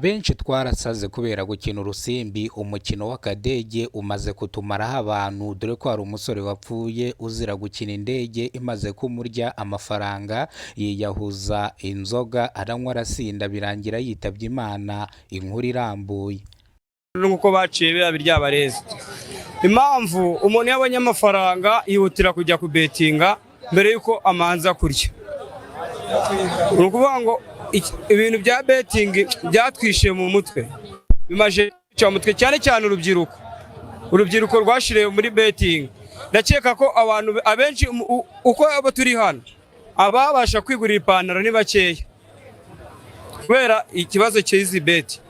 Abenshi twarasaze kubera gukina urusimbi, umukino w'akadege umaze kutumaraho abantu, dore ko hari umusore wapfuye uzira gukina indege imaze kumurya amafaranga, yiyahuza inzoga aranywa arasinda birangira yitabye Imana. Inkuru irambuye. Nuko baciye biba biryabarezi. Impamvu umuntu iyo abonye amafaranga yihutira kujya kubetinga mbere y'uko amanza kurya, ni ukuvuga ngo ibintu bya betting byatwishe mu mutwe, bimaze kwica mu mutwe cyane cyane urubyiruko. Urubyiruko rwashiriye muri betting. Ndakeka ko abantu abenshi uko abo turi hano, ababasha kwigurira ipantaro ni bakeya kubera ikibazo cy'izi bet.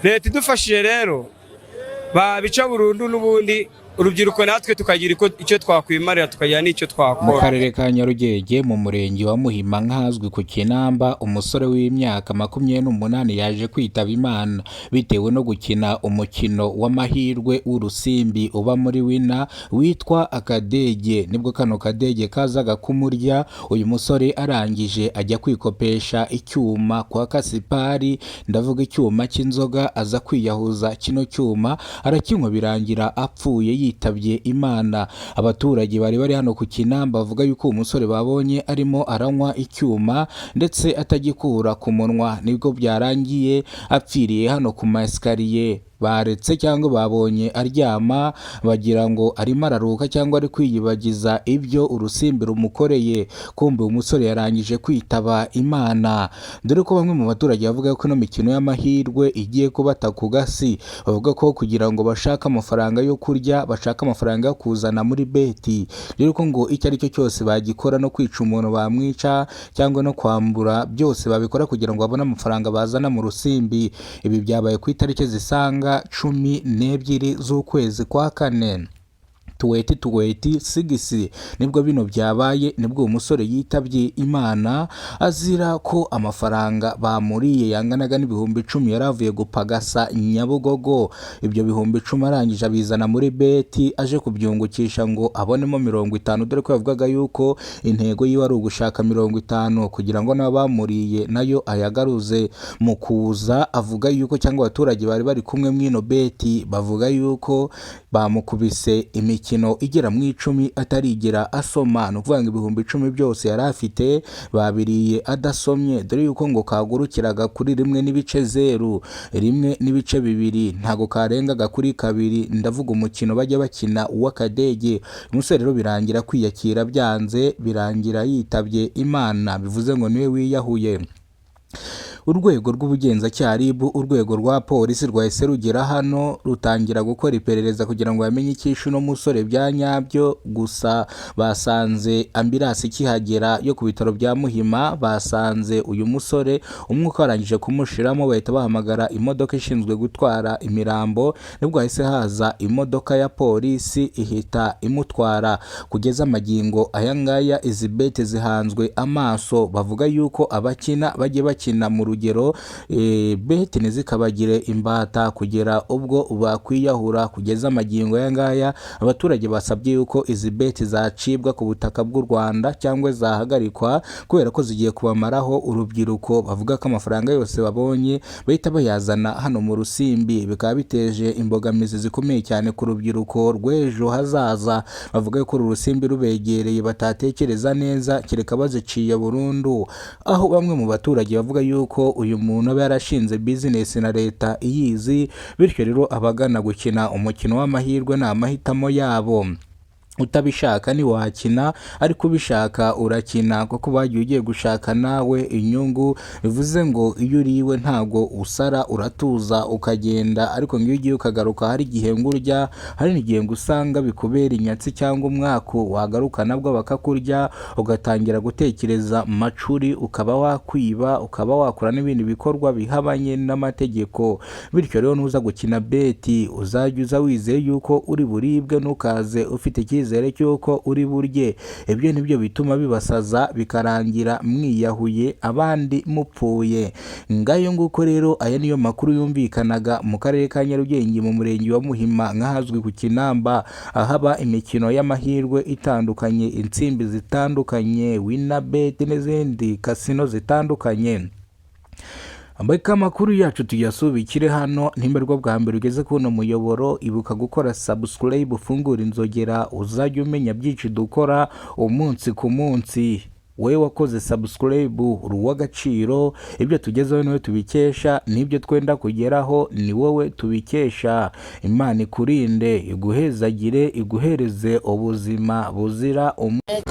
Leta idufashije rero babica burundu, n'ubundi urubyiruko natwe tukagira icyo twakwimarira, tukagira n'icyo Mu twakora. karere ka Nyarugenge, mu murenge wa Muhima, nk'ahazwi ku Kinamba, umusore w'imyaka 28 yaje kwitaba Imana bitewe no gukina umukino w'amahirwe w'urusimbi uba muri wina witwa akadege. Nibwo kano kadege kazaga kumurya, uyu musore arangije ajya kwikopesha icyuma kwa Kasipari, ndavuga icyuma cy'inzoga, aza kwiyahuza kino cyuma arakinywa, birangira apfuye yitabye Imana. Abaturage bari bari hano ku Kinamba bavuga yuko uwo musore babonye arimo aranywa icyuma ndetse atagikura ku munwa, nibwo byarangiye apfiriye hano ku masikariye. Baretse cyangwa babonye aryama bagira ngo arimo araruhuka cyangwa ari kwiyibagiza ibyo urusimbi rumukoreye, kumbe uyu musore yarangije kwitaba Imana. Dore ko bamwe mu baturage bavuga ko ino mikino y'amahirwe igiye kubata ku gasi. Bavuga ko kugira ngo bashake amafaranga yo kurya, bashake amafaranga yo kuzana muri bet, rero ko ngo icyo ari cyo cyose bagikora, no kwica umuntu bamwica cyangwa no kwambura, byose babikora kugira ngo babone amafaranga bazana mu rusimbi. Ibi byabaye ku itariki zisaga 12 z'ukwezi kwa kane 2026, nibwo bino byabaye, nibwo uwo musore yitabye Imana azira ko amafaranga bamuriye yanganaga n'10,000. Yari avuye gupagasa Nyabugogo, ibyo 10,000 arangije abizana muri bet aje kubyungukisha ngo abonemo 50, dore ko yavugaga yuko intego yiwe ari ugushaka 50 kugira ngo n'abamuriye nayo ayagaruze. Mu kuza avuga yuko, cyangwa abaturage bari bari kumwe mw'ino bet bavuga yuko bamukubise imikino igera mu 10 atarigera asoma. Ni ukuvuga ngo 10,000 byose yari afite babiriye adasomye, dore yuko ngo kagurukiraga kuri 1.0, 1.2, ntabwo karengaga kuri 2, ndavuga umukino bajya bakina uw'akadege. Umusore rero birangira kwiyakira byanze, birangira yitabye Imana, bivuze ngo niwe wiyahuye. Urwego rw'ubugenzacyaha RIB, urwego rwa polisi rwahise rugera hano rutangira gukora iperereza kugira ngo bamenye icyishe uno musore bya nyabyo. Gusa basanze ambulance ikihagera yo ku bitaro bya Muhima, basanze uyu musore umwuka warangije kumushiramo, bahita bahamagara imodoka ishinzwe gutwara imirambo. Nibwo hahise haza imodoka ya polisi ihita imutwara. Kugeza amagingo aya ngaya izi bet zihanzwe amaso. Bavuga yuko abakina bajye bakina mu rugero, bet ntizikabagire imbata kugera ubwo bakwiyahura. Kugeza amagingo aya ngaya abaturage basabye yuko izi bet zacibwa ku butaka bw'u Rwanda cyangwa zahagarikwa, kubera ko zigiye kubamaraho urubyiruko. Bavuga ko amafaranga yose babonye bahita bayazana hano mu rusimbi, bikaba biteje imbogamizi zikomeye cyane ku rubyiruko rw'ejo hazaza. Bavuga ko uru rusimbi rubegereye batatekereza neza kereka baziciye burundu, aho bamwe mu baturage bavuga yuko uyu muntu aba yarashinze business na leta iyizi. Bityo rero abagana gukina umukino w'amahirwe ni amahitamo yabo, utabishaka ntiwakina, ariko ubishaka urakina, kuko bagiye ugiye gushaka nawe inyungu. Bivuze ngo iyo uriwe ntago usara, uratuza ukagenda, ariko ngo iyo ugiye ukagaruka hari igihe ngo urya, hari n'igihe ngo usanga bikubera inyatsi cyangwa umwaku, wagaruka nabwo bakakurya, ugatangira gutekereza macuri, ukaba wakwiba, ukaba wakora n'ibindi bikorwa bihabanye n'amategeko. Bityo rero nuza gukina bet uzajya uza wizeye yuko uri buribwe, ntukaze ufite icyizere cy'uko uri burye. Ibyo nibyo bituma bibasaza, bikarangira mwiyahuye, abandi mupfuye. Ngayo nguko rero, aya niyo makuru yumvikanaga mu karere ka Nyarugenge, mu murenge wa Muhima, nk'ahazwi ku Kinamba, ahaba imikino y'amahirwe itandukanye, insimbi zitandukanye, winabet n'izindi kasino zitandukanye. Reka amakuru yacu tuyasubikire hano. Nimba aribwo bwa mbere ugeze kuno muyoboro, ibuka gukora subscribe, ufungura inzogera, uzajya umenya byinshi dukora umunsi ku munsi. Wowe wakoze subscribe, uri uw'agaciro. Ibyo tugezeho niwe tubikesha, n'ibyo twenda kugeraho ni wowe tubikesha. Imana ikurinde, iguhezagire, iguhereze ubuzima buzira umuze.